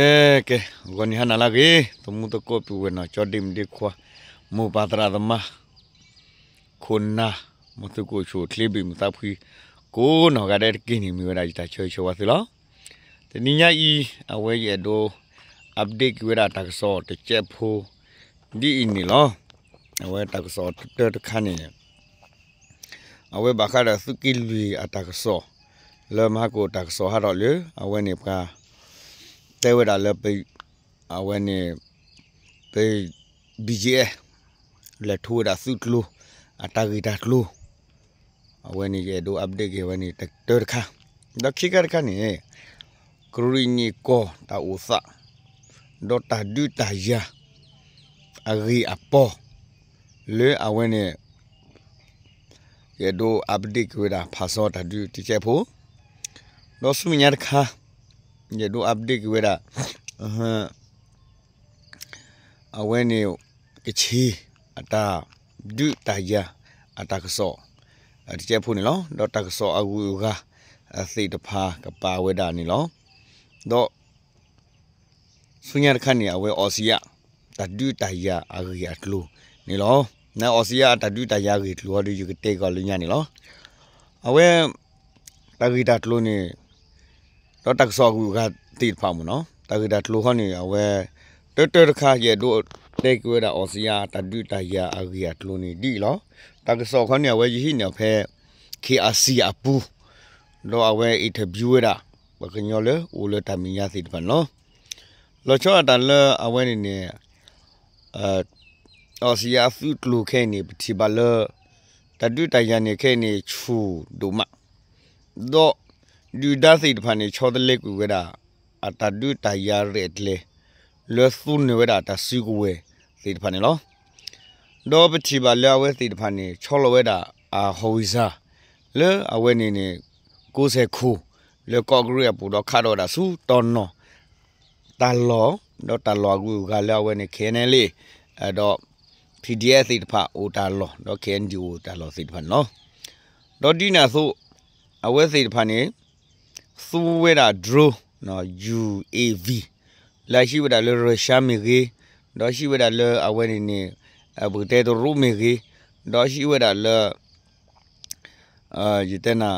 ကဲ, ကဲ, ဂီၤနံၤဟါနၤလၢအဂ့ၤ, သမူသကိးပုၢ်ဝဲၢ်နီၢ်ကၠီဒ့မုၣ်ဒ့ခွါ, မိၢ်ပၢ်သရၣ်သမါ, ခိၣ်နၢ်, မ်သုကအိၣ်ဆူၣ်အိၣ်ချ့ဘၣ်မုာ်သးဖှံ, ကိးနီၢ်ဂၤဒဲးတက့ၢ်န့ၣ် မ့ၢ်ဝဲဒၣ်ယတၢ်ဆၢဂ့ၤဆၢဝါသုလီၤ. တနံၤညါအံၤ, အဝဲယအဲၣ်ဒိး update က့ၤဝဲဒၣ်တၢ်ကစီၣ်တစဲးဖိ ဒ်အံၤန့ၣ်လီၤ. အဝဲတၢ်ကစီၣ်တတၢတခါန့ၣ် အဝဲဘၣ်ဃးဒီးသုးက့လွံၢ်အတၢ်ကစီၣ် လၢမဟါကိၣ်တၢ်ကစီၣ်ဟးထီၣ်လၢ အဝဲန့ၣ်ပှၤ တဲဝဲဒၣ်လၢ အဝဲန့ၣ် ပ ဘံၣ်ကၠံအဲၣ် လဲၤထိဝဲဒၣ်သုးကျိၤ အတၢ်ဂ့ၢ်တၢ်ကျိၤ အဝဲန့ၣ်ယအဲၣ်ဒိး update က့ၤဝဲန့ၣ်တၢတခါ, ဒီးခံခါတခါန့ၣ် ကရံၣ်နံၣ်ကီၢ်တၢ်အိၣ်သး ဒီးတၢ်ဒုးတၢ်ယၤ အဂ့ၢ်အပီၢ် လၢအဝဲန့ၣ် ယအဲၣ်ဒိး update က့ၤဝဲဒၣ်ဖးစီတၢ်ဒုးတစဲးဖိ, ဒီးဆူမဲာ်ညါတခါ ယအဲၣ်ဒိး update က့ၤဝဲဒၣ် အဝဲန့ၣ် ကခ့ၣ် အတၢ်ဒုးတၢ်ယၤ အတၢ်ကစီၣ် တစဲးဖိန့ၣ်လီၤ. ဒီးတၢ်ကစီၣ်အဂုၤအဂၤ သ့ၣ်တဖၣ်ကပာ်ဝဲဒၣ်န့ၣ်လီၤ. ဒီး ဆူညါတခါန့ၣ် အဝဲအီစံယါ တၢ်ဒုးတၢ်ယၤအဂ့ၢ်အကျိၤန့ၣ်လီၤ. နအီစံယါအတၢ်ဒုးတၢ်ယၤအဂ့ၢ်အကျိၤဟီဒီး ယကတဲကီးလၢညါန့ၣ်လီၤ. အဝဲ တၢ်ဂ့ၢ်တၢ်ကျိၤန့ၣ် ဒီးတၢ်ကစီၣ်အဂုၤအဂၤသ့ၣ်တဖၣ်မ့ၢ်နီၤ, တၢ်ဂ့ၢ်တၢ်ကျိၤခီန့ၣ် အဝဲ တၢတၢတခါ ယအဲၣ်ဒိးတဲက့ၤဝဲဒၣ်အီစံယါ တၢ်ဒုးတၢ်ယၤအဂ့ၢ်အကျိၤန့ၣ်ဒ်အံၤလီၤ. တၢ်ကစီၣ်ခီန့ၣ် အဝဲယဟံးန့ၢ်အီၤဖဲ ခ့ၣ်အၣ်စံၣ် အပူၤ, ဒီးအဝဲ interview ဝဲဒၣ် ပှၤကညီလၢအိၣ်လၢတၢ်မဲာ်ညါသ့ၣ်တဖၣ်န့ၣ်လီၤ. လီၤဆီဒၣ်တၢ်လၢအဝဲန့ၣ်န့ၣ် အီစံယါအသုးကျိၤခဲအံၤန့ၣ် ပထံၣ်ဘၣ်လၢ တၢ်ဒုးတၢ်ယၤန့ၣ်ခဲအံၤန့ၣ် ဆူၣ်ဒိၣ်မး, ဒီး ဒုၣ်ဒါသ့ၣ်တဖၣ်န့ၣ် ဆီတလဲကွံာ်ဝဲဒၣ် အတၢ်ဒုးတၢ်ယၤရဲၣ်ကျဲၤ လၢသူနၢၤဝဲဒၣ်တၢ်စုကဝဲၤသ့ၣ်တဖၣ်န့ၣ်လီၤ. ဒီးပထံၣ်ဘၣ်လၢအဝဲသ့ၣ်တဖၣ်န့ၣ် ဆီလီၤဝဲဒၣ်အ howitzer လၢအဝဲန့ၣ်န့ၣ် ကိးဆဲးခိၣ် လၢကီၢ်ကရံၣ်အပူၤဒီးခးထီၣ်ဝဲဒၣ်ဆူတီၢ်နီၢ် တၢ်လီၢ်, ဒီးတၢ်လီၢ်အဂုၤအဂၤလၢအဝဲန့ၣ် ခဲအံၤန့ၣ်လံ, ဒီး ဖံၣ်ဒံၣ်အဲၣ်သ့ၣ်တဖၣ်အိၣ်တၢ်လီၢ် ဒီး ခဲအံၤန့ၣ် အိၣ်တၢ်လီၢ်သ့ၣ်တဖၣ်န့ၣ်လီၤ. ဒီးဒ်န့ၣ်အသိး အဝဲသ့ၣ်တဖၣ်န့ၣ် သူဝဲဒၣ် drone, ယူၣ် UAV လၢအဟံးဝဲဒၣ်လၢ Russia မ့ၢ်ဂ့ၤ, ဒီးဟံးဝဲဒၣ်လၢအဝဲန့ၣ်န့ၣ် ပကတဲတရူးမ့ၢ်ဂ့ၤ, ဒီးဟံးဝဲဒၣ်လၢ ယတဲနၤ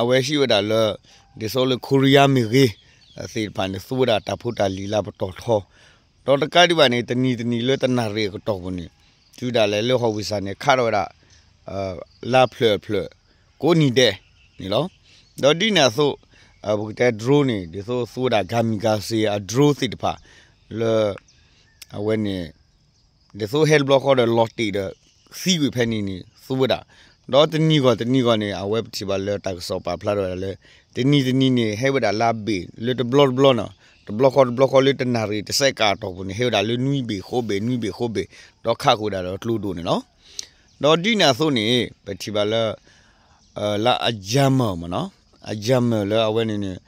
အဝဲဟံးဝဲဒၣ်လၢ ဒ်သိးလၢ Korea မ့ၢ်ဂ့ၤ သ့ၣ်တဖၣ်န့ၣ် သူဝဲဒၣ်တၢ်ဖိတၢ်လံၤလၢပတီၢ်ထီ, ဒီးတကးဒံးဘၣ်န့ၣ် တနံၤတနံၤလၢတနၣ်ရံၣ်အကတီၢ်ပူၤန့ၣ် တုၤဒၣ်လဲာ်လၢ howitzer န့ၣ် ခးထီၣ်ဝဲဒၣ် လါဖျၢၣ်အဖျၢၣ် ကိးနံၤဒဲးန့ၣ်လီၤ. ဒီးဒ်န့ၣ်အသိး ပကတဲ drone န့ၣ် ဒ်သိးသူဝဲဒၣ် kamikaze အ drone သ့ၣ်တဖၣ် လၢ အဝဲန့ၣ် ဒ်သိးဟဲတဘျီဃီဒီးလီၤတ့ၢ်ဒီး သံကွံာ်ဖဲန့ၣ်န့ၣ် သူဝဲဒၣ်, ဒီးတနံၤဂီၢ်တနံၤဂီၢ်န့ၣ် အဝဲပထံၣ်ဘၣ်လၢတၢ်ကစီၣ်ပာ်ဖျါထီၣ်ဝဲဒၣ်လၢ တနံၤတနံၤန့ၣ် ဟဲဝဲဒၣ်လၢအဘ့ၣ်လၢတဘျီတဘျီန့ၣ် တဘျီဃီတဘျီဃီလၢတနၣ်ရံၣ်တစဲးကးအတီၢ်ပူၤန့ၣ် ဟဲဝဲဒၣ်လၢနွံဘ့ၣ်ဃိးဘ့ၣ် နွံဘ့ၣ်ဃိးဘ့ၣ် ဒီးခးဃုာ်ဝဲဒၣ်ဒီးကျိဒိၣ်န့ၣ်လီၤ. ဒီးဒ်န့ၣ်အသိးန့ၣ် ပထံၣ်ဘၣ်လၢ လၢအ jammer မ့ၢ်နီၤ, အ jammer လၢအဝဲန့ၣ်န့ၣ်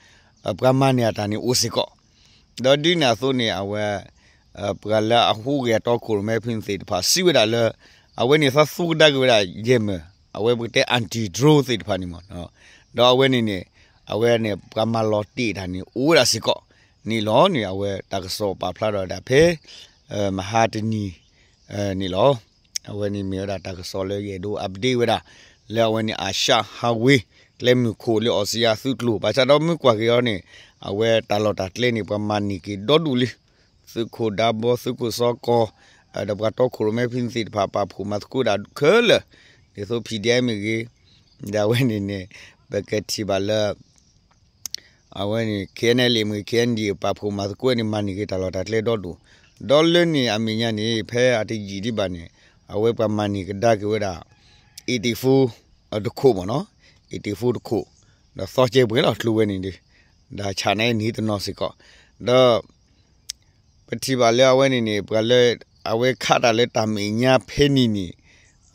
ပှၤမၤန့ၢ်အတၢ်န့ၣ်အိၣ်စ့ၢ်ကီး, ဒီးဒ်န့ၣ်အသိးန့ၣ် အဝဲ ပှၤလၢအဟူးဂဲၤအတီခိၣ်ရိၣ်မဲဖဲန့ၣ်သ့ၣ်တဖၣ် စံးဝဲဒၣ်လၢ အဝဲန့ၣ်သးသူကဒါက့ၤဝဲဒၣ် jammer အဝဲပကတဲ anti drone သ့ၣ်တဖၣ်န့ၣ်မ့ၢ်, ဒီးအဝဲန့ၣ်န့ၣ် အဝဲန့ၣ် ပှၤမၤလီၤတ့ၢ်တၢ်န့ၣ် အိၣ်ဝဲဒၣ်စ့ၢ်ကီးန့ၣ်လီၤန့ၣ် အဝဲတၢ်ကစီၣ်ပာ်ဖျါထီၣ်ဝဲဒၣ်ဖဲ မဟါတနံၤ န့ၣ်လီၤ. အဝဲန့ၣ်မ့ၢ်ဝဲဒၣ်တၢ်ကစီၣ်လၢယအဲၣ်ဒိး update ဝဲဒၣ် လၢအဝဲန့ၣ် အၤၡၣ် highway ကျဲမုၢ်ခိၣ်လၢအီစံယါသုးကျိၤ ဘၣ်ဆၣ်ဒီးမ့ၢ်ကွၢ်က့ၤအီၤန့ၣ် အဝဲတၢ်လီၢ်တၢ်ကျဲန့ၣ် ပှၤမၤန့ၢ်က့ၤဒီဒူၣ်လံ. သုးခိၣ်ဒးဘီ သုးခိၣ်စီကီၤ ဒီးပှၤတီခိၣ်ရိၣ်မဲဖဲန့ၣ်သ့ၣ်တဖၣ် ပာ်ဖှိၣ်မၤသကိးဒၣ်ခဲလၢာ် ဒ်သိး ဖံၣ်ဒဲမ့ၢ်ဂ့ၤ, ဒီးအဝဲန့ၣ်န့ၣ် ပကထံၣ်ဘၣ်လၢ အဝဲန့ၣ် KNLA မ့ၢ်ဂ့ၤ KNDO ပာ်ဖှိၣ်မၤသကိးန့ၣ် မၤန့ၢ်က့ၤတၢ်လီၢ်တၢ်ကျဲဒီဒူၣ်, ဒီးလၢန့ၣ်အမဲာ်ညါန့ၣ် ဖဲအတယံာ်ဒံးဘၣ်န့ၣ် အဝဲပှၤမၤန့ၢ်ကဒါက့ၤဝဲဒၣ် eighty-four တခိၣ်မ့ၢ်နီၤ, eighty-four တခိၣ်, ဒီးသီကဲပှဲၤလီၤကျိၤဝဲန့ၣ်ဒီး ဒီးဆၣ်န့ၣ်န့ၢ်တနီၤစ့ၢ်ကီး, ဒီး ပထံၣ်ဘၣ်လၢအဝဲန့ၣ်န့ၣ် ပှၤလၢ အဝဲခးတၢ်လၢတၢ်မဲာ်ညါဖဲန့ၣ်န့ၣ်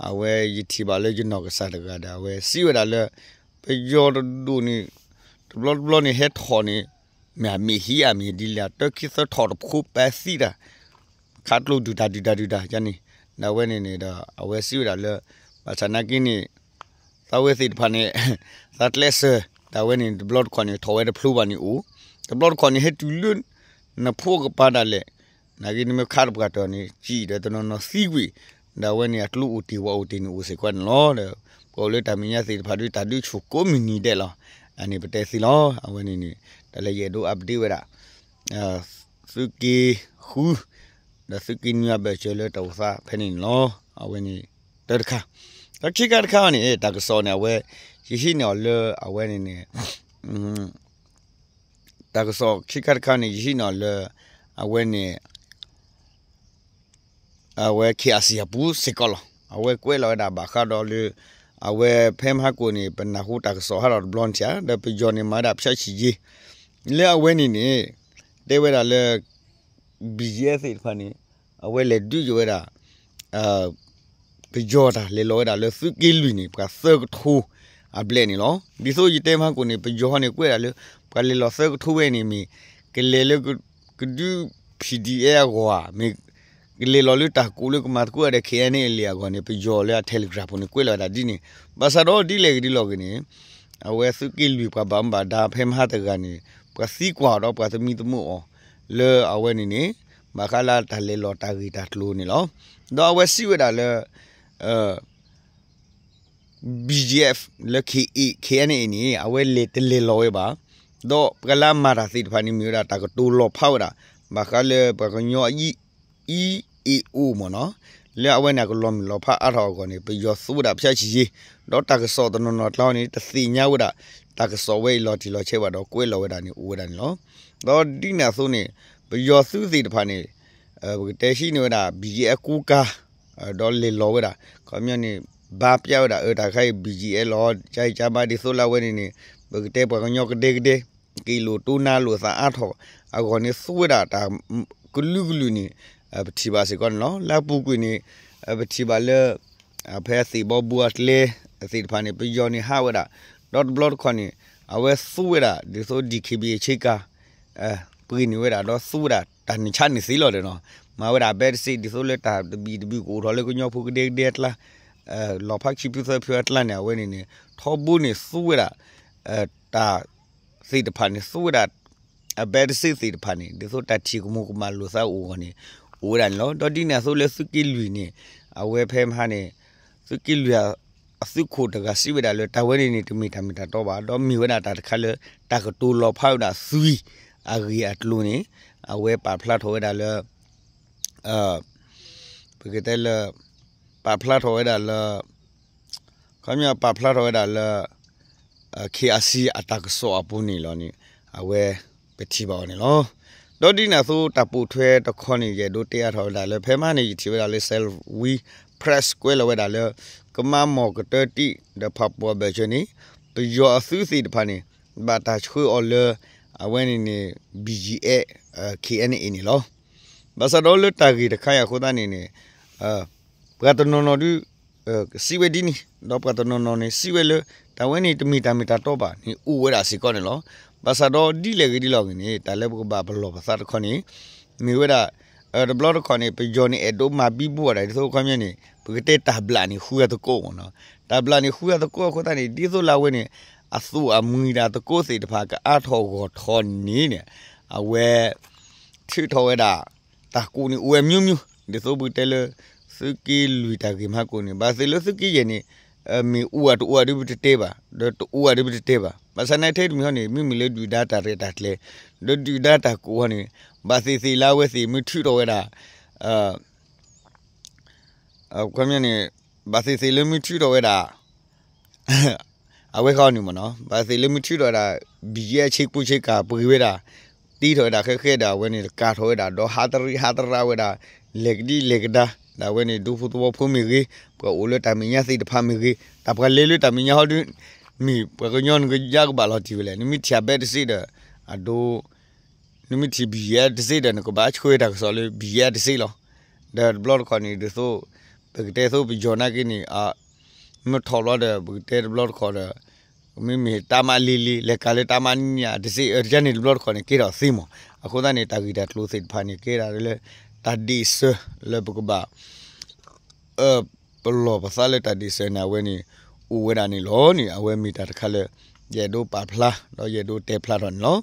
အဝဲယထံၣ်ဘၣ်လၢယနီၢ်ကစၢ်တဂၤဒီး အဝဲစံးဝဲဒၣ်လၢ ပယီၤတဒူၣ်န့ၣ် တဘျီတဘျီန့ၣ် ဟဲထီၣ်န့ၣ် မ့ၢ်အမ့ၢ်ဟံးအမ့ၢ်ဒ်လဲၣ် တၢ်ခံသၢထီၣ်တဖိပဲသံတၢ် ခးကျိဒုၣ်တၢ်ဒုၣ်တၢ်ဒုၣ်တၢ်န့ၣ်, ဒီးအဝဲန့ၣ်န့ၣ်ဒီး အဝဲစံးဝဲဒၣ်လၢ ဘၣ်ဆၣ်နာ်က့န့ၣ် သးဝဲသ့ၣ်တဖၣ်န့ၣ် သးကျဲးစၢး ဒီးအဝဲန့ၣ် တဘျီတခီၣ်န့ၣ် ထီၣ်ဝဲတဖျိဘၣ်န့ၣ်အိၣ်, တဘျီတခီၣ်န့ၣ် ဟဲတုၤလၢ နဖိကပၤဒၣ်လဲာ်, နာ်က့နမ့ၢ်ခးတပှၢ်တၢၢ်န့ၣ် စံးဒီးတနီၤနီၤသံကွံာ်, ဒီးအဝဲန့ၣ်အကျိအိၣ်တ့ၢ်ဝဲအိၣ်တ့ၢ်န့ၣ်အိၣ်စ့ၢ်ကီးန့ၣ်လီၤ. ဒီးပှၤအိၣ်လၢတၢ်မဲာ်ညါသ့ၣ်တဖၣ်ဒီး တၢ်ဒုးဆူၣ်ကိးမုၢ်နံၤဒဲးလီၤ. အန့ၣ်ပတဲသ့လီၤ. အဝဲန့ၣ်န့ၣ် တၢ်လၢယအဲၣ်ဒိး update ဝဲဒၣ် သုးက့ဃု ဒီးသုးက့နွံအဘၢၣ်စၢၤလၢတၢ်အိၣ်သးဖဲန့ၣ်န့ၣ်လီၤ. အဝဲန့ၣ် တၢတခါ, ဒီးခံခါတခါန့ၣ် တၢ်ကစီၣ်န့ၣ် အဝဲ ယဟံးန့ၢ်အီၤလၢအဝဲန့ၣ်န့ၣ် တၢ်ကစီၣ်ခံခါတခါန့ၣ် ယဟံးန့ၢ်အီၤလၢ အဝဲန့ၣ် အဝဲ KIC အပူၤစ့ၢ်ကီးလီၤ. အဝဲကွဲးလီၤဝဲဒၣ်ဘၣ်ဃးဒီးလၢ အဝဲဖဲမဟါကိၣ်န့ၣ် ပနၢ်ဟူတၢ်ကစီၣ်ဟးထီၣ်တဘျီန့ၣ်ဧါ, ဒီးပယီၤန့ၣ်မၤဝဲဒၣ်ဖၠၣ်ဆံၣ်ယ့ လၢအဝဲန့ၣ်န့ၣ် တဲဝဲဒၣ်လၢ BGF သ့ၣ်တဖၣ်န့ၣ် အဝဲလဲၤဒုးက့ၤဝဲဒၣ် ပယီၤတၢ်လဲၤလီၤဝဲဒၣ်လၢသုးက့လွံၢ်န့ၣ် ပှၤသၢကထိအဘျဲၣ်န့ၣ်လီၤ. ဒ်သိးယတဲမဟါကိၣ်န့ၣ် ပယီၤဟီန့ၣ်ကွဲးဒၣ်လၢ ပှၤလဲၤလီၤသၢကထိဝဲန့ၣ်မ့ၢ် ကလဲၤလၢ ကဒု PDF အဂီၢ်ဧါ, မ့ၢ်ကလဲၤလီၤလၢတၢ်ကိးလၢကမၤသကိးဒီး KNLA အဂီၢ်န့ၣ် ပယီၤလၢအ Telegram ပူၤန့ၣ် ကွဲးလီၤဝဲဒၣ်ဒ်န့ၣ်. ဘၣ်ဆၣ်ဒီးဒ်လဲၣ်ဂ့ၤဒ်လဲၣ်ဂ့ၤန့ၣ် အဝဲသုးက့လွံၢ်ပှၤဘၣ်မူဘၣ်ဒါဖဲမဟါတဂၤန့ၣ် ပှၤသံကွၢ်အီၤဒီးပှၤသမံသမိးအီၤ လၢအဝဲန့ၣ်န့ၣ် ဘၣ်ဃးလၢတၢ်လဲၤလီၤတၢ်ဂ့ၢ်တၢ်ကျိၤန့ၣ်လီၤ. ဒီးအဝဲစံးဝဲဒၣ်လၢ BGF လၢ KA KNA န့ၣ် အဝဲလဲၤတလဲၤလီၤဝဲဘၣ်. ဒီးပှၤလၢအမၤတၢ်သ့ၣ်တဖၣ်န့ၣ် မ့ၢ်ဝဲဒၣ်တၢ်ကတိၤလီၤဖးဝဲဒၣ် ဘၣ်ဃးလၢပှၤကညီအံၤ အံၤအ့ၣ်အိၣ်မ့ၢ်နီၤ, လၢအဝဲန့ၣ်အကလီၤမုၢ်လီၤဖးအါထီၣ်အဂီၢ်န့ၣ် ပယီၤသူဝဲဒၣ်ဖၠၣ်ဆံၣ်ယ့, ဒီးတၢ်ကစီၣ်တနီၤနီၤကျါန့ၣ် တသ့ၣ်ညါဝဲဒၣ် တၢ်ကစီၣ်ဝဲအံၤလီၤတံၢ်လီၤဆဲးဘၣ်ဒီးကွဲးလီၤဝဲဒၣ်န့ၣ်အိၣ်ဝဲဒၣ်န့ၣ်လီၤ. ဒီးဒ်န့ၣ်အသိးန့ၣ် ပယီၤသုးသ့ၣ်တဖၣ်န့ၣ် ပကတဲဟံးန့ၢ်ဝဲဒၣ် BGF အကူကၤ ဒီးလဲၤလီၤဝဲဒၣ် ခီပညီန့ၣ် ဘါပျးဝဲဒၣ်အတၢ်ခါအံၤ BGF လီၤ ကၠါအံၤကၠါမး ဒ်သိးလၢအဝဲန့ၣ်န့ၣ် ပကတဲပှၤကညီကဒဲကဒဲ က့ၤလိာ်တိၢ်နါလိာ်သးအါထီၣ်အဂီၢ်န့ၣ် သူဝဲဒၣ်တၢ်ကလုာ်ကလုာ်န့ၣ် ပထံၣ်ဘၣ်စ့ၢ်ကီးန့ၣ်လီၤ. လၢအပူၤကွံာ်န့ၣ် ပထံၣ်ဘၣ်လၢ ဖဲသ့ၣ်ဘီဘူအကျဲသ့ၣ်တဖၣ်န့ၣ် ပယီၤန့ၣ်ဟးဝဲဒၣ်, ဒီးတဘျီတခီၣ်န့ၣ် အဝဲသူဝဲဒၣ် ဒ်သိး DKBA ဆ့ကၤ ပှ့ၤန့ၢ်ဝဲဒၣ် ဒီးသူဝဲဒၣ်တၢ်န့ၣ်ဆါန့ၣ်သ့လီၤဒီးနီၤ, မၤဝဲဒၣ်အဘဲတစ့း ဒ်သိးလၢတၢ်တဘံၣ်တဘံၣ်ကအိၣ်ထီၣ်လၢကညီဖိကဒဲကဒဲအကျါ လီၤဖးခံဖုသၢဖုအကျါန့ၣ် အဝဲန့ၣ်န့ၣ် ထီဘိန့ၣ်သူဝဲဒၣ် တၢ်သ့ၣ်တဖၣ်န့ၣ် သူဝဲဒၣ် အဘဲတစ့းသ့ၣ်တဖၣ်န့ၣ် ဒ်သိးတၢ်ထံၣ်ကမူၤကမၣ်လိာ်သးအိၣ်အဂီၢ်န့ၣ် အိၣ်ဝဲဒၣ်န့ၣ်လီၤ. ဒီးဒ်န့ၣ်အသိးလၢသုးက့လွံၢ်န့ၣ် အဝဲဖဲမဟါန့ၣ် သုးက့လွံၢ်အသုးခိၣ်တဂၤစံးဝဲဒၣ်လၢ တၢ်ဝဲန့ၣ်န့ၣ် တမ့ၢ်တၢ်မ့ၢ်တၢ်တီဘၣ်, ဒီးမ့ၢ်ဝဲဒၣ်တၢ်တခါလၢ တၢ်ကတိၤလီၤဖးဝဲဒၣ်သွံၣ်အဂ့ၢ်အကျိၤန့ၣ် အဝဲပာ်ဖျါထီၣ်ဝဲဒၣ်လၢ ပကတဲလၢ ပာ်ဖျါထီၣ်ဝဲဒၣ်လၢ ခီပညီပာ်ဖျါထီၣ်ဝဲဒၣ်လၢ KIC အတၢ်ကစီၣ်အပူၤန့ၣ်လီၤန့ၣ် အဝဲပထံၣ်ဘၣ်အီၤန့ၣ်လီၤ. ဒီးဒ်န့ၣ်အသိးတၢ်ပိာ်ထွဲတခီန့ၣ် ယအဲၣ်ဒိးတဲအါထီၣ်ဝဲဒၣ်လၢ ဖဲမဟါန့ၣ် ယထံၣ်ဝဲဒၣ်လၢ Salween Press ကွဲးလီၤဝဲဒၣ်လၢ ကမါမီၢ်ကတၢၢ်တံၢ် ဒီးဖးပူၤအဘၢၣ်စၢၤန့ၣ် ပယီၤအသုးသ့ၣ်တဖၣ်န့ၣ် ဘၣ်တၢ်ဆှၢအီၤလၢ အဝဲန့ၣ်န့ၣ် BGF KNA န့ၣ်လီၤ. ဘၣ်ဆၣ်ဒီးလၢတၢ်ဂ့ၢ်တခါအံၤအဃိသတးန့ၣ်န့ၣ် ပှၤတနီၤနီၤဒုး စံးဝဲဒ်န့ၣ် ဒီးပှၤတနီၤနီၤန့ၣ် စံးဝဲလၢ တၢ်ဝဲန့ၣ်တမ့ၢ်တၢ်မ့ၢ်တၢ်တီဘၣ်န့ၣ် အိၣ်ဝဲဒၣ်စ့ၢ်ကီးန့ၣ်လီၤ. ဘၣ်ဆၣ်ဒီးဒ်လဲၣ်ဂ့ၤဒ်လဲၣ်ဂ့ၤန့ၣ် တၢ်လၢပကဘၣ်ပလီၢ်ပသးတခီန့ၣ် မ့ၢ်ဝဲဒၣ် တဘျီတခီၣ်န့ၣ် ပယီၤန့ၣ်အဲၣ်ဒိးမၤဘံဘူဝဲဒၣ် ဒ်သိးခီပညီန့ၣ် ပကတဲတၢ်ဘျးန့ၣ်ဃုအသကိးမ့ၢ်နီၤ. တၢ်ဘျးန့ၣ်ဃုအသကိးအဃိသတးန့ၣ် ဒ်သိးလၢအဝဲန့ၣ် အသူၣ်အမှံၤဒီးအသကိးသ့ၣ်တဖၣ်ကအါထီၣ်ဂီၢ်ထီၣ်န့ၣ်န့ၣ် အဝဲ ထုးထီၣ်ဝဲဒၣ် တၢ်ကူးန့ၣ်အိၣ်ဝဲမျိုးမျိုး ဒ်သိးပကတဲလၢ သုးက့လွံၢ်တၢ်ဂ့ၢ်မဟါကိၣ်န့ၣ် ဘၣ်သ့ၣ်လၢသုးက့ယဲၢ်န့ၣ် မ့ၢ်အိၣ်ဝဲတအိၣ်ဝဲဒုးပတတဲဘၣ် ဒီးတအိၣ်ဝဲဒုးပတတဲဘၣ်. ဘၣ်ဆၣ်နာ်ထဲတမံၤဟီန့ၣ် မ့မ့ၢ်လၢဒုၣ်ဒါတၢ်ရဲၣ်တၢ်ကျဲၤ ဒီးဒုၣ်ဒါတၢ်ကူးဟီန့ၣ် ဘၣ်သ့ၣ်သ့ၣ်လၢအဝဲသ့ၣ်မ့ၢ်ထုးထီၣ်ဝဲဒၣ် ခီပညီန့ၣ် ဘၣ်သ့ၣ်သ့ၣ်လၢမ့ၢ်ထုးထီၣ်ဝဲဒၣ် အဝဲဃီန့ၣ်မ့ၢ်နီၤ ဘၣ်သ့ၣ်လၢမ့ၢ်ထုးထီၣ်ဝဲဒၣ် ဘံၣ်ယဲၢ်ဆ့ကူဆ့ကၤပှ့ၤဝဲဒၣ် တ့ထီၣ်ဝဲဒၣ်ဃဲဃဲဒီး အဝဲန့ၣ်တကးထီၣ်ဝဲဒၣ် ဒီးဟးတရံးဟးသရၣ်ဝဲဒၣ် လဲၤကဒံလဲၤကဒါ ဒီးအဝဲန့ၣ် ဒူဖိသဝီဖိမ့ၢ်ဂ့ၤ ပှၤအိၣ်လၢတၢ်မဲာ်ညါသ့ၣ်တဖၣ်မ့ၢ်ဂ့ၤ တၢ်ပှၤလဲၤလၢတၢ်မဲာ်ညါဟီဒုး မ့ၢ်ပှၤကညီနကယါကဘၣ်လီၤတံၢ်ဝဲလဲၣ် နမ့ၢ်ထံၣ်အဘဲတစ့းဒီး အဒိ နမ့ၢ်ထံၣ်ဘံၣ်ယဲၢ်တစ့းဒီး နကဘၣ်ဆှၢတၢ်ကစီၣ်လၢဘံၣ်ယဲၢ်တစ့းလီၤ. ဒီးတဘျီတခီၣ်န့ၣ် ဒ်သိး ပကတဲသိးပယီၤနာ်က့န့ၣ် မ့ၢ်ထီၣ်ဘျီဒီး ပကတဲတဘျီတခီၣ်ဒီး မ့မ့ၢ်တၢ်မၤလံၤလံၤ လဲၤကၤလၢတၢ်မၤနံၤညါတစ့း တၢ်န့ၣ်တဘျီတခီၣ်န့ၣ် ကဲထီၣ်သ့မး. အဃိသတးန့ၣ် တၢ်ဂ့ၢ်တၢ်ကျိၤသ့ၣ်တဖၣ်န့ၣ် ကဲဒၣ်လၢ တၢ်ဒ့ၣ်စၢၤလၢပကဘၣ် ပလီၢ်ပသးလၢတၢ်ဒ့ၣ်စၢၤန့ၣ် အဝဲန့ၣ် အိၣ်ဝဲဒၣ်န့ၣ်လီၤန့ၣ် အဝဲမ့ၢ်တၢ်တခါလၢ ယအဲၣ်ဒိးပာ်ဖျါ ဒီးယအဲၣ်ဒိးတဲဖျါထီၣ်န့ၣ်လီၤ.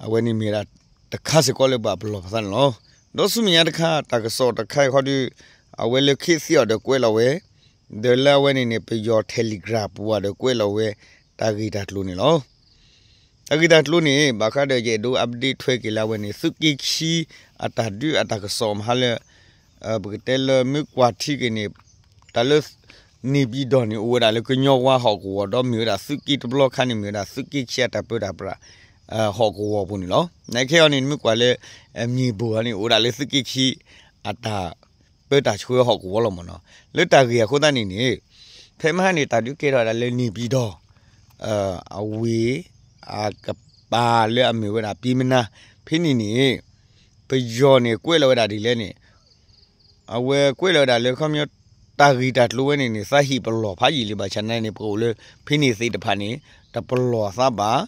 အဝဲန့ၣ်မ့ၢ်ဒၣ် တခါစ့ၢ်ကီးလၢပှၤပလီၢ်ပသးန့ၣ်လီၤ. ဒီးဆူမဲာ်ညါတခါ တၢ်ကစီၣ်တခါအံၤခီဒီး အဝဲလၢခ့သံအီၤဒီးကွဲးလီၤဝဲ, ဒီးလၢအဝဲန့ၣ်န့ၣ် ပယီၤ Telegram ပူၤဒီးကွဲးလီၤဝဲ တၢ်ဂ့ၢ်တၢ်ကျိၤန့ၣ်လီၤ. တၢ်ဂ့ၢ်တၢ်ကျိၤန့ၣ် ဘၣ်ဃးဒီးယအဲၣ်ဒိး update ထွဲက့ၤလၢအဝဲန့ၣ် သုးက့ခံ အတၢ်ဒုးအတၢ်ကစီၣ်မဟါလၢ ပကတဲလၢမ့ၢ်ကွၢ်ထံက့ၤန့ၣ် တၢ်လၢ န့ၣ်ပၠံၣ်တီၣ်န့ၣ် အိၣ်ဝဲဒၣ်လၢကညီဝါဟီၣ်ကဝီၤ ဒီးမ့ၢ်ဝဲဒၣ်သုးက့တဘျီခါန့ၣ် မ့ၢ်ဝဲဒၣ်သုးက့ခံအတၢ်ပၢတၢ်ပြး ဟီၣ်ကဝီၤပူၤန့ၣ်လီၤ. နခဲအံၤန့ၣ် မ့ၢ်ကွၢ်လၢ မ့ၢ်ဘိၣ်အီၤန့ၣ် အိၣ်ဝဲဒၣ်လၢသုးက့ခံ အတၢ်ပၢတၢ်ဆှၢဟီၣ်ကဝီၤလီၤမ့ၢ်နီၤ. လၢတၢ်ဂ့ၢ်အဃိသတးန့ၣ်န့ၣ် ဖဲမဟါန့ၣ် တၢ်ဒုးကဲထီၣ်ဝဲဒၣ်လၢန့ၣ်ပၠံၣ်တီၣ် အဝ့ၢ် အကပၤလၢအမ့ၢ်ဝဲဒၣ်ပၠ့မနါ ဖဲန့ၣ်န့ၣ် ပယီၤန့ၣ်ကွဲးလီၤဝဲဒၣ်ဒ်လဲၣ်န့ၣ် အဝဲကွဲးလီၤဝဲဒၣ်လၢခီပညီ တၢ်ဂ့ၢ်တၢ်ကျိၤဝဲန့ၣ်န့ၣ် သးဟ့ၣ်ပလီၢ်ဖးယံာ်လံ ဘၣ်ဆၣ်သနာ်က့န့ၣ် ပအိၣ်လၢဖဲန့ၣ်သ့ၣ်တဖၣ်န့ၣ် တပလီၢ်အသးဘၣ်,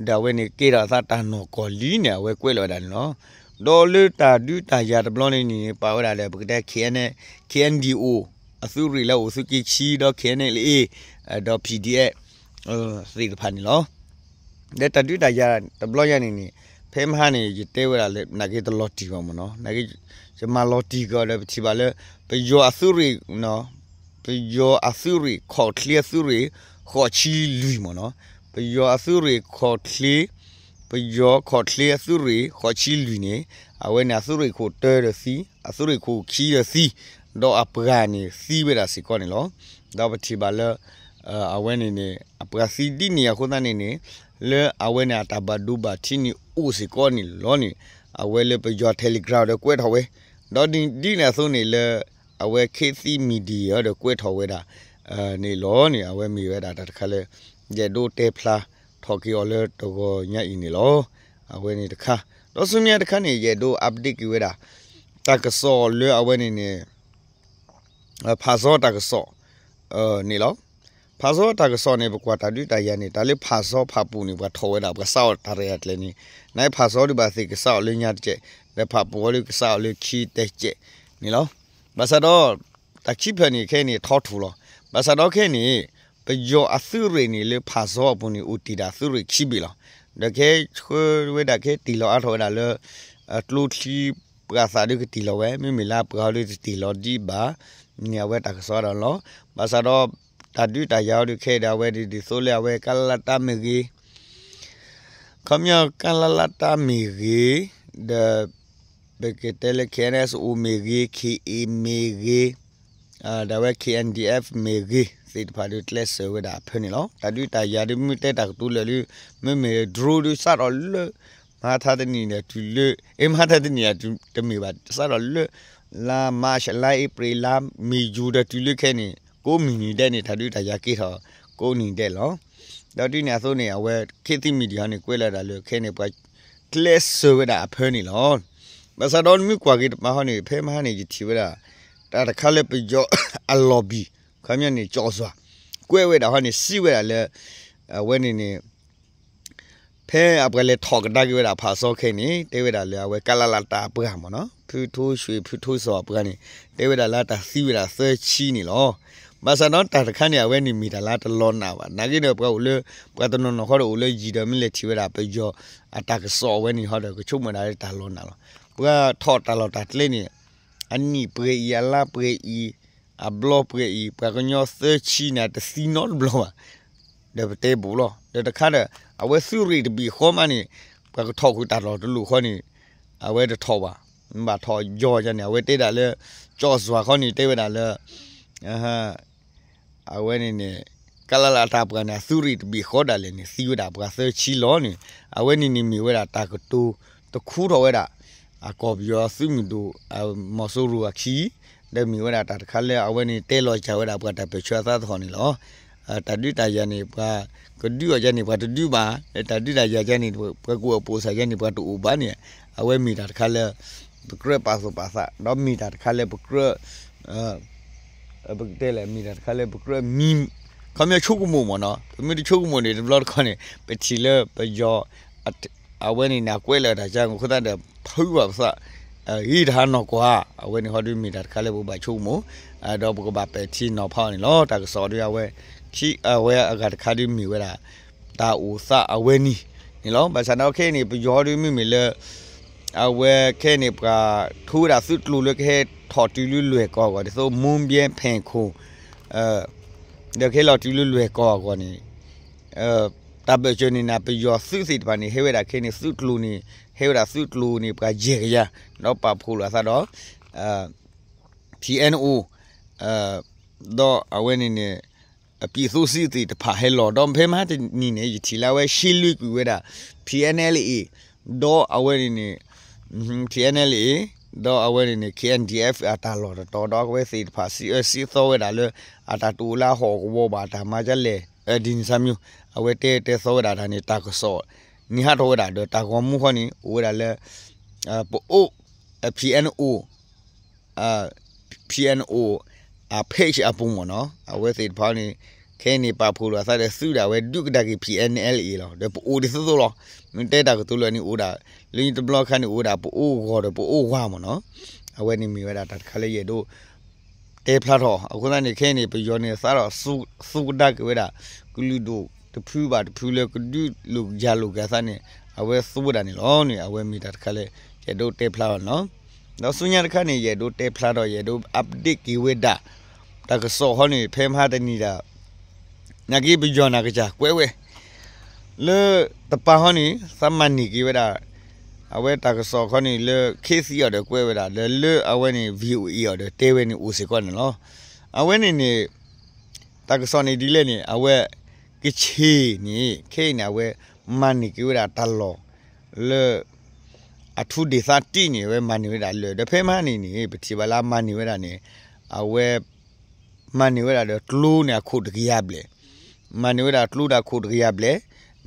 ဒီးအဝဲန့ၣ်ကဲထီၣ်အသးတၢ်နီၢ်ကီၢ်လံန့ၣ် အဝဲကွဲးလီၤဝဲဒၣ်န့ၣ်လီၤ. ဒီးလၢတၢ်ဒုးတၢ်ယၤတဘျီန့ၣ်န့ၣ် ပာ်ဝဲဒၣ်ဒီး ပကတဲ K N K N D O အသုးရ့ၣ်လၢအိၣ်သုးက့ခံ ဒီး K N L A ဒီး P D F သ့ၣ်တဖၣ်န့ၣ်လီၤ. ဒီးတၢ်ဒုးတၢ်ယၤတဘျီညါန့ၣ်န့ၣ် ဖဲမဟါန့ၣ် ယတဲဝဲဒၣ်လၢ နာ်က့တလီၤတံၢ်ဘၣ်မ့ၢ်နီၤ, နာ်က့ ယမၤလီၤတံၢ်ကဒီး ပထံၣ်ဘၣ်လၢ ပယီၤအသုးရ့ၣ် ပယီၤအသုးရ့ၣ် ခီၣ်ချ့အသုးရ့ၣ် ဃိးဆံလွံၢ်မ့ၢ်နီၤ, ပယီၤအသုးရ့ၣ်ခီၣ်ချ့ ပယီၤခီၣ်ချ့အသုးရ့ၣ် ဃိးဆံလွံၢ်န့ၣ် အဝဲန့ၣ်အသုးရ့ၣ်ခိၣ်တၢဒီးသံ, အသုးရ့ၣ်ခိၣ်ခံဒီးသံ, ဒီးအပှၤန့ၣ်သံဝဲဒၣ်စ့ၢ်ကီးန့ၣ်လီၤ. ဒီးပထံၣ်ဘၣ်လၢ အဝဲန့ၣ်န့ၣ် အပှၤသံဒ်န့ၣ်အဃိသတးန့ၣ်န့ၣ် လၢအဝဲန့ၣ်အတၢ်ဘၣ်ဒိဘၣ်ထံးန့ၣ်အိၣ်စ့ၢ်ကီးန့ၣ်လီၤန့ၣ် အဝဲလၢပယီၤ Telegram ဒီးကွဲးထီၣ်ဝဲ, ဒီးဒ်န့ၣ်အသိးန့ၣ်လၢ အဝဲ ခေတ်သစ် Media ဒီးကွဲးထီၣ်ဝဲဒၣ် န့ၣ်လီၤန့ၣ် အဝဲမ့ၢ်ဝဲဒၣ်တၢ်တခါလၢ ယအဲၣ်ဒိးတဲဖျါထီၣ်က့ၤအီၤလၢတဂီၤညါအံၤန့ၣ်လီၤ. အဝဲန့ၣ်တခါ ဒီးဆူမဲာ်ညါတခါန့ၣ် ယအဲၣ်ဒိး update က့ၤဝဲဒၣ် တၢ်ကစီၣ်လၢအဝဲန့ၣ်န့ၣ် ဖးစီတၢ်ကစီၣ် န့ၣ်လီၤ. ဖးစီတၢ်ကစီၣ်န့ၣ် ပကွၢ်တၢ်ဒုးတၢ်ယၤန့ၣ် တၢ်လၢဖးစီဖးပူၤန့ၣ် ပှၤထီၣ်ဝဲဒၣ် ပှၤစးအီၤတၢ်ရဲၣ်တၢ်ကျဲၤန့ၣ် နပှၤဖးစီဒုးဘၣ်သ့ၣ်ကစးအီၤလၢညါတကဲး, ဒီးဖးပူၤအီၤဒုးကစးအီၤလၢခံတကဲးန့ၣ်လီၤ. ဘၣ်ဆၣ်ဒီး တၢ်ခံဖျၢၣ်န့ၣ်ခဲအံၤန့ၣ် ထီထူၣ်လီၤ. ဘၣ်ဆၣ်ဒီးခဲအံၤန့ၣ် ပယီၤအသုးရ့ၣ်န့ၣ်လၢဖးစီအပူၤန့ၣ် အိၣ်တ့ၢ်ဒၣ်သုးရ့ၣ်ခံဘ့ၣ်လီၤ. ဒီးခဲဆှၢဝဲဒၣ် ခဲတ့ၢ်လီၤအါထီၣ်ဝဲဒၣ်လၢ ကျိချံ ပှၤသးဒုးကတ့ၢ်လီၤဝဲ, မ့မ့ၢ်လၢအပှၤအီၤဒုးတတ့ၢ်လီၤဒံးဘၣ်န့ၣ် အဝဲတၢ်ကစီၣ်ဒီးလီၤ. ဘၣ်ဆၣ်ဒီး တၢ်ဒုးတၢ်ယၤအီၤဒုးခဲအံၤဒီး အဝဲဒ်သိးလၢအဝဲကလလတၢ်မ့ၢ်ဂ့ၤ ခီပညီကလလတၢ်မ့ၢ်ဂ့ၤ, ဒီး ပကတဲလၢ K N S O မ့ၢ်ဂ့ၤ, K A မ့ၢ်ဂ့ၤ, ဒီးအဝဲ K N D F မ့ၢ်ဂ့ၤ သ့ၣ်တဖၣ်ဒုးကျဲးစၢးဝဲဒၣ်အဖၢန့ၣ်လီၤ. တၢ်ဒုးတၢ်ယၤဒုးမ့ၢ်တဲတၢ်ကတိၤလၢာ်လၢ မ့မ့ၢ် drone ဒုးစးထီၣ်လၢ မဟါထါတနံၤဒီးတုၤလၢ အ့ မဟါထါတနံၤအံၤတမ့ၢ်ဘၣ် စးထီၣ်လၢ လါ March လါ April လါ May June ဒီးတုၤလၢခဲအံၤန့ၣ် ကိးမုၢ်နံၤဒဲးန့ၣ် တၢ်ဒုးတၢ်ယၤကဲထီၣ် ကိးနံၤဒဲးလီၤ. ဒီးဒ်န့ၣ်အသိးန့ၣ် အဝဲ ခေတ်သစ် Media န့ၣ် ကွဲးလီၤဒၣ်လၢခဲအံၤန့ၣ် ပှၤကျဲးစၢးဝဲဒၣ်အဖၢန့ၣ်လီၤ. ဘၣ်ဆၣ်ဒီးနမ့ၢ်ကွၢ်က့ၤတပၤဟီန့ၣ် ဖဲမဟါန့ၣ် ယထံၣ်ဝဲဒၣ် တၢ်တခါလၢပယီၤအ lobby ခီပညီန့ၣ် ကၠီၣ်စွၤ ကွဲးဝဲဒၣ်ဟီန့ၣ် စံးဝဲဒၣ်လၢ အဝဲန့ၣ်န့ၣ် ဖဲအပှၤလဲၤထီၣ်ကဒါက့ၤဝဲဒၣ်ဖးစီခဲအံၤန့ၣ် တဲဝဲဒၣ်လၢအဝဲကလလတၢ်အပှၤမ့ၢ်နီၤ ဖုထိၣ်ဆွ့ၣ် ဖုထိၣ်စီၤအပှၤန့ၣ် တဲဝဲဒၣ်လၢတၢ်သံဝဲဒၣ်သၢဆံန့ၣ်လီၤ. ဘၣ်ဆၣ်ဒီးတၢ်တခါန့ၣ် အဝဲန့ၣ်မ့ၢ်တၢ်လၢတလီၤနးဘၣ်. နာ်က့ဒီးပှၤအိၣ်လၢ ပှၤတနီၤနီၤဃီဒီးအိၣ်လၢယံၤဒီးမ့ၢ်လဲၤထံၣ်ဝဲဒၣ်ပယီၤအတၢ်ကစီၣ်အဝဲန့ၣ်ဟီဒီး ကဆိကမိၣ်ဒၣ်လၢတၢ်လီၤနးလီၤ. ပှၤထီၣ်တၢ်လီၢ်တၢ်ကျဲန့ၣ် အနံၣ်ပှဲၤအံၤ အလါပှဲၤအံၤ အဘျီပှဲၤအံၤ ပှၤကညီသၢဆံန့ၣ် တသံနီတဘျီဘၣ်. ဒီးပတဲဘူးလီၤ. ဒီးတခါဒီး အဝဲသုးရ့ၣ်တဘ့ၣ်ဃီမးန့ၣ် ပှၤကထီၣ်ဃုာ်တၢ်လီၢ်တလီၢ်ဃီန့ၣ် အဝဲတထီၣ်ဘၣ်. ဘၣ်ထီၣ်ယီၤယၤန့ၣ် အဝဲတဲဒၣ်လၢ ကၠီၣ်စွၤဃီန့ၣ် တဲဝဲဒၣ်လၢ အဝဲန့ၣ်န့ၣ် ကလလတၢ်ပှၤန့ၣ် အသုးရ့ၣ်တဘ့ၣ်ဃီဒၣ်လဲာ်န့ၣ် သံဝဲဒၣ်ပှၤသၢဆံလီၤန့ၣ် အဝဲန့ၣ်န့ၣ်မ့ၢ်ဝဲဒၣ်တၢ်ကတိၤတခူထီၣ်ဝဲဒၣ် အကီၢ်ပယီၤသုးမုၢ်ဒိၣ် မီၤစိရိၤအခံ ဒီးမ့ၢ်ဝဲဒၣ်တၢ်တခါလၢအဝဲန့ၣ်တဲလီၤစၢ်ဝဲဒၣ်ပှၤတၢ်ပၢၢ်ဆၢအသးသဟီၣ်န့ၣ်လီၤ. တၢ်ဒုးတၢ်ယၤန့ၣ် ပှၤကဒုးအီၤယၤန့ၣ် ပှၤတဒုးဘၣ်, တၢ်ဒုးတၢ်ယၤယၤန့ၣ် ပှၤကူၣ်အပိာ်စၢ်ယၤန့ၣ် ပှၤတအိၣ်ဘၣ်န့ၣ် အဝဲမ့ၢ်တၢ်တခါလၢ ပကြၢးပာ်သူၣ်ပာ်သး ဒီးမ့ၢ်တၢ်တခါလၢပကြၢး ပကတဲလဲၣ် မ့ၢ်တၢ်တခါလၢပကြၢးမံ ခီပညီဆိကမိၣ်မ့ၢ်နီၤ ပမ့ၢ်တဆိကမိၣ်န့ၣ် တဘျီတခီၣ်န့ၣ် ပထံၣ်လၢပယီၤ အဝဲန့ၣ်န့ၣ် အကွဲးလၢာ်တၢ်ကါအဃိသတးဒီး ဖုးဘၣ်ပသး ဂ့ၤတဟါနီၢ်ကွၢ် အဝဲန့ၣ်ဟီဒုးမ့ၢ်တၢ်တခါလၢပဘၣ်ဆိကမိၣ် ဒီးပကဘၣ်ပဲာ်ထံနီၤဖးအီၤန့ၣ်လီၤ. တၢ်ကစီၣ်ဒုးအဝဲ အဝဲအဂၤတခါဒုးမ့ၢ်ဝဲဒၣ် တၢ်အိၣ်သးအဝဲန့ၣ်န့ၣ်လီၤ. ဘၣ်ဆၣ်ဒီးခဲအံၤန့ၣ် ပယီၤဒုးမ့မ့ၢ်လၢ အဝဲခဲအံၤန့ၣ် ပှၤထိဝဲဒၣ်သုးကျိၤလၢကဟဲထီၣ်တုၤလၢလွဲၢ်ကီၢ်အဂီၢ် ဒ်သိး မူဘဲဖဲၣ်ခိၣ် ဒီးကဟဲလီၤတုၤလၢလွဲၢ်ကီၢ်အဂီၢ်န့ၣ် တၢ်ဘၢၣ်စၢၤန့ၣ်နၤ ပယီၤသုးသ့ၣ်တဖၣ်န့ၣ် ဟဲဝဲဒၣ်ခဲအံၤန့ၣ် သုးကျိၤန့ၣ် ဟဲဝဲဒၣ်သုးကျိၤန့ၣ် ပှၤယဲၢ်ကယၤ ဒီးပာ်ဖှိၣ်လိာ်အသးဒီး PNO ဒီးအဝဲန့ၣ်န့ၣ် အပံးသိစံသ့ၣ်တဖၣ်ဟဲလီၤ ဒီးဖဲမဟါတနံၤန့ၣ် ယထံၣ်လၢအဝဲရှဲလွံကွံာ်ဝဲဒၣ် PNLA ဒီးအဝဲန့ၣ်န့ၣ် PNLA ဒီးအဝဲန့ၣ်န့ၣ် KNDF အတၢ်လီၢ်တတီၤ ဒီးအဝဲသ့ၣ်တဖၣ်စံးအၢစံးသီဝဲဒၣ်လၢ အတၢ်တအိၣ်လၢအဟီၣ်ကဝီၤဘၣ် အတၢ်မၤဒ်လဲၣ် ဒ်န့ၣ်သးမံၤ အဝဲတဲတဲသီဝဲဒၣ်တၢ်န့ၣ် တၢ်ကစီၣ်န့ၣ်ဟးထီၣ်ဝဲဒၣ် ဒီးတၢ်ဂီၤမူဃီန့ၣ် အိၣ်ဝဲဒၣ်လၢ ပအိၣ် PNO PNO အ page အပူၤမ့ၢ်နီၤ အဝဲသ့ၣ်တဖၣ်န့ၣ် ခဲအံၤန့ၣ် ပာ်ဖှိၣ်လိာ်အသးဒီးသုးဒၣ်ဝဲဒုးကဒါက့ၤ PNLA လီၤ ဒီးပအိၣ်ဒ်သိးသိးလီၤ မ့ၢ်တဲတၢ်ကတိၤလၢန့ၣ်အိၣ်ဒၣ် လၢတဘျီခါန့ၣ်အိၣ်ဝဲဒၣ် ပအိၣ်ဂီၤဒီးပအိၣ်ဝါမ့ၢ်နီၤ အဝဲန့ၣ်မ့ၢ်ဝဲဒၣ်တၢ်တခါလၢယအဲၣ်ဒိး တဲဖျါထီၣ် အဃိသတးန့ၣ် ခဲအံၤန့ၣ် ပယီၤန့ၣ်သးဒီး သူကဒါက့ၤဝဲဒၣ် ကလုာ်ဒိၣ်တဖုဘၣ်တဖုလၢကဒုးလိာ်ကယၤလိာ်က့ၤအသးန့ၣ် အဝဲသူဝဲဒၣ်န့ၣ်လီၤန့ၣ် အဝဲမ့ၢ်တၢ်တခါလၢ ယအဲၣ်ဒိးတဲဖျါထီၣ်န့ၣ်လီၤ. ဒီးဆူညါတခါန့ၣ် ယအဲၣ်ဒိးတဲဖျါထီၣ် ယအဲၣ်ဒိး update က့ၤဝဲဒၣ် တၢ်ကစီၣ်ဃီန့ၣ် ဖဲမဟါတနံၤဒၣ် နာ်က့ပယီၤနၤကစၢ်ကွဲးဝဲ လၢတပၤဃီန့ၣ် သးမၤန့ၢ်က့ၤဝဲဒၣ် အဝဲတၢ်ကစီၣ်ခီန့ၣ်လၢ ခ့သံအီၤဒီးကွဲးဝဲဒၣ် ဒီးလၢအဝဲန့ၣ် VOA အီၤဒီးတဲဝဲန့ၣ်အိၣ်စ့ၢ်ကီးန့ၣ်လီၤ. အဝဲန့ၣ်န့ၣ် တၢ်ကစီၣ်န့ၣ်ဒ်လဲၣ်န့ၣ် အဝဲ ကခ့ၣ်န့ၣ် ခဲအံၤန့ၣ် အဝဲမၤန့ၢ်က့ၤဝဲဒၣ်တၢ်လီၢ် လၢ အထူးဒေသတစ်န့ၣ် အဝဲမၤန့ၢ်ဝဲဒၣ်လၢာ် ဒီးဖဲမဟါန့ၣ်န့ၣ် ပထံၣ်ဘၣ်လၢအမၤန့ၢ်ဝဲဒၣ်န့ၣ် အဝဲ မၤန့ၢ်ဝဲဒၣ်ဒီးကျိန့ၣ်အခိၣ်တကယၤဘျဲၣ်, မၤန့ၢ်ဝဲဒၣ်ကျိဒီးအခိၣ်တကယၤဘျဲၣ်,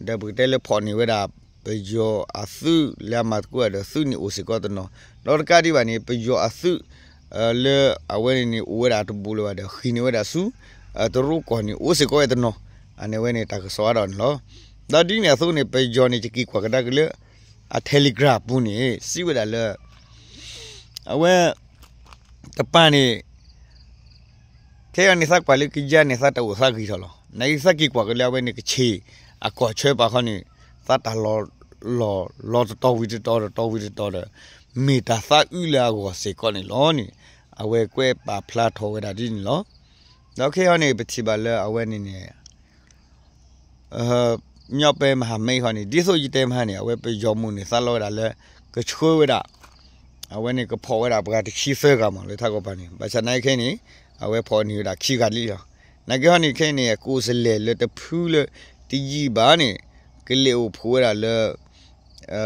ဒီးပကတဲလၢဖီၣ်န့ၢ်ဝဲဒၣ် ပယီၤအသုးလၢအမၤသကိးဒီးသုးန့ၣ်အိၣ်စ့ၢ်ကီးတနီၤ, ဒီးတကးဒံးဘၣ်န့ၣ် ပယီၤအသုး လၢအဝဲန့ၣ်န့ၣ် အိၣ်ဝဲဒၣ်တဘူးလၢၤဘၣ်ဒီး ဃ့ၢ်န့ၢ်ဝဲဒၣ်ဆူ တရူးကီၢ်န့ၣ် အိၣ်စ့ၢ်ကီးဝဲတနီၤ, အန့ၣ်ဝဲန့ၣ်တၢ်ကစီၣ်အါထီၣ်န့ၣ်လီၤ. ဒီးဒ်န့ၣ်အသိးန့ၣ် ပယီၤန့ၣ် ယက့ၤကွၢ်ကဒါက့ၤလၢ အ Telegram ပူၤန့ၣ် စံးဝဲဒၣ်လၢ အဝဲ တပၤန့ၣ် ခဲအံၤန့ၣ် သးကွၢ်လၢကယါန့ၣ် သးတၢ်အိၣ်သးဂ့ၤထီၣ်လီၤ. နာ်က့သးက့ၤကွၢ်က့ၤလၢအဝဲန့ၣ် ကခ့ၣ်အကီၢ်ဆၢပၤဃီန့ၣ် သးတၢ်လီၤ လီၤ လီၤတတီၤဝံၤတတီၤ တတီၤဝံၤတတီၤဒီး မ့ၢ်တၢ်သးအုးလၢအဂီၢ်စ့ၢ်ကီးန့ၣ်လီၤန့ၣ် အဝဲကွဲးပာ်ဖျါထီၣ်ဝဲဒၣ်ဒ်န့ၣ်လီၤ. ဒီးခဲအံၤန့ၣ် ပထံၣ်ဘၣ်လၢအဝဲန့ၣ်န့ၣ် မညီပဲမဟါမဲဃီန့ၣ် ဒ်သိးယတဲမဟါန့ၣ် အဝဲပယီၤမုၢ်န့ၣ် သးလီဝဲဒၣ်လၢ ကဆှၢဝဲဒၣ် အဝဲန့ၣ်ကဖီၣ်ဝဲဒၣ်ပှၤတဆံသၢဂၤမး လၢထးကီၢ်ပၤန့ၣ် ဘၣ်ဆၣ်နာ်က့ခဲအံၤန့ၣ် အဝဲဖီၣ်န့ၢ်ဝဲဒၣ်ခံဂၤလံလီၤ. နာ်က့ဟီန့ၣ်ခဲအံၤန့ၣ် အကိးစလဲၣ်လၢတဖုလၢတယံာ်ဘၣ်န့ၣ် ကလဲၤအိၣ်ဖှိၣ်ဝဲဒၣ်လၢ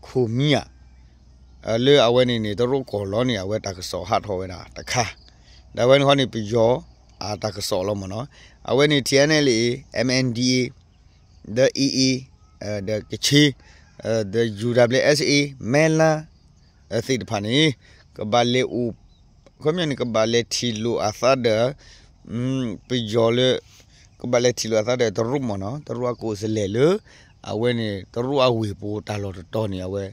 ခိၣ်မံယၤ လၢအဝဲန့ၣ်န့ၣ် တရူးကီၢ်လီၤန့ၣ် အဝဲတၢ်ကစီၣ်ဟးထီၣ်ဝဲဒၣ်တခါ, ဒီးအဝဲန့ၣ်ဃီန့ၣ် ပယီၤအတၢ်ကစီၣ်လီၤမးနီၤ, အဝဲန့ၣ် ထံၣ် NLA, MNDAA, ဒီး AA, ဒီးကခ့ၣ်, ဒီး UWSA, မဲၢ်လါ သ့ၣ်တဖၣ်န့ၣ် ကဘၣ်လဲၤအိၣ် ခီပညီန့ၣ် ကဘၣ်လဲၤထံၣ်လိာ်အသးဒီး ပယီၤလၢ ကဘၣ်လဲၤထံၣ်လိာ်အသးဒီးတရူးမးနီၤ, တရူးအကိးစလဲၣ်လၢ အဝဲန့ၣ် တရူးအဝ့ၢ်ပူၤတၢ်လီၢ်တတီၤန့ၣ် အဝဲ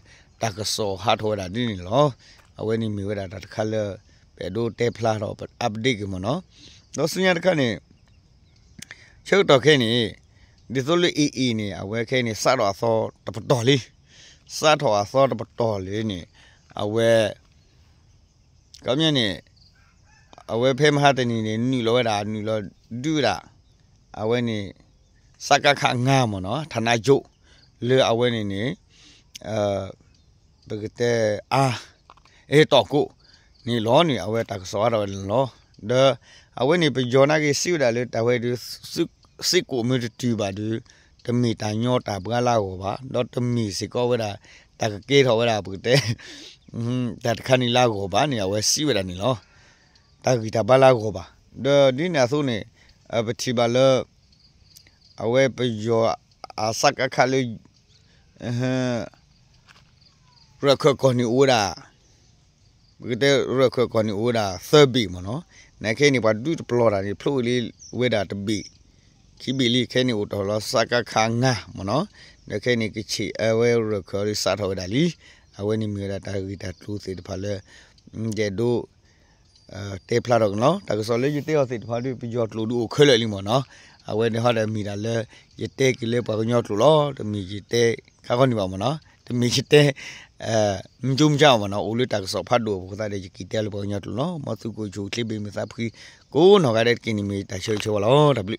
တၢ်ကစီၣ်ဟးထီၣ်ဝဲဒၣ်ဒ်န့ၣ်လီၤ. အဝဲန့ၣ်မ့ၢ်ဝဲဒၣ်တၢ်တခါလၢ ပအဲၣ်ဒိးတဲဖျါထီၣ် ပ update က့ၤမးနီၤ, ဒီးဆူညါတခါန့ၣ် ဆၢကတီၢ်ခဲအံၤန့ၣ် ဒ်သိးလၢ AA န့ၣ် အဝဲခဲအံၤန့ၣ် စးထီၣ်အသီတပတီၢ်လံ, စးထီၣ်အသီတပတီၢ်လံန့ၣ် အဝဲ ကမျၢၢ်န့ၣ် အဝဲဖဲမဟါတနံၤန့ၣ် နုာ်လီၤဝဲဒၣ် နုာ်လီၤဒုးဝဲဒၣ် အဝဲန့ၣ် စကခ ငါး မးနီၤ ဌာနချုပ် လၢအဝဲန့ၣ်န့ၣ် ပကတဲ အါ အဲ တီၢ်ကိၣ်န့ၣ်လီၤန့ၣ် အဝဲတၢ်ကစီၣ်အါထီၣ်ဝဲန့ၣ်လီၤ. ဒီးအဝဲန့ၣ် ပယီၤနာ်က့စံးဝဲဒၣ်လၢတၢ်ဝဲဒုး စ့ၢ်ကီးမ့ၢ်တတုၤဘၣ်ဒီး တမ့ၢ်တၢ်ညီတၢ်ဘှါလၢအဂီၢ်ဘၣ်, ဒီးတမ့ၢ်စ့ၢ်ကီးဝဲဒၣ် တၢ်ကကဲထီၣ်ဝဲဒၣ်ပကတဲ တၢ်တခါန့ၣ်လၢအဂီၢ်ဘၣ်န့ၣ် အဝဲစံးဝဲဒၣ်န့ၣ်လီၤ. တၢ်ဂံၢ်တၢ်ဘါလၢအဂီၢ်ဘၣ်. ဒီးဒ်န့ၣ်အသိးန့ၣ် ပထံၣ်ဘၣ်လၢ အဝဲပယီၤအစကခလၢ ရၢၢ်ခၢၣ်ကီၢ်န့ၣ်အိၣ်ဝဲဒၣ် ပကတဲရၢၢ်ခၢၣ်ကီၢ်န့ၣ်အိၣ်ဝဲဒၣ်သၢဘ့ၣ်မ့ၢ်နီၤ, နာ်က့ခဲအံၤန့ၣ် ပှၤဒုးတပျီၤတၢ်န့ၣ် ဖျိးလံဝဲဒၣ်တဘ့ၣ် ခံဘ့ၣ်လံ, ခဲအံၤန့ၣ်အိၣ်တ့ၢ်လီၤ စကခ ငါး မ့ၢ်နီၤ, ဒီးခဲအံၤန့ၣ် ကခ့ၣ်အဝဲရၢၢ်ခၢၣ်လၢစးထီၣ်ဝဲဒၣ်လံ, အဝဲန့ၣ်မ့ၢ်ဝဲဒၣ်တၢ်ဂ့ၢ်တၢ်ကျိၤသ့ၣ်တဖၣ်လၢ ယအဲၣ်ဒိး တဲဖျါထီၣ်က့ၤန့ၣ်လီၤ. တၢ်ကစီၣ်လၢယတဲအီၤသ့ၣ်တဖၣ်ဒီး ပယီၤကျိာ်ဒုးအိၣ်ခဲလၢာ်လံမ့ၢ်နီၤ, အဝဲန့ၣ်ဟီဒီးမ့ၢ်ဒၣ်လၢ ယတဲက့ၤလၢပှၤကညီကျိာ်လီၤ, တမ့ၢ်ယတဲခါခီန့ၣ်ဘၣ်မ့ၢ်နီၤ, တမ့ၢ်ယတဲ မုၢ်ကၠိမုၢ်ဆါအီၤမးနီၤ အိၣ်လၢတၢ်ကစီၣ်ဖးဒိၣ်အပူၤအဃိသတးဒီး ယက့ၤတဲလၢပှၤကညီကျိာ်လီၤ. မ်သုကအိၣ်ဆူၣ်အိၣ်ချ့ဘၣ်မုာ်သးဖှံကိးနီၢ်ဂၤဒဲးတက့ၢ်န့ၣ် မ့ၢ်တၢ်ဆၢဂ့ၤဆၢဝါလီၤ. တၢ်ဘျုး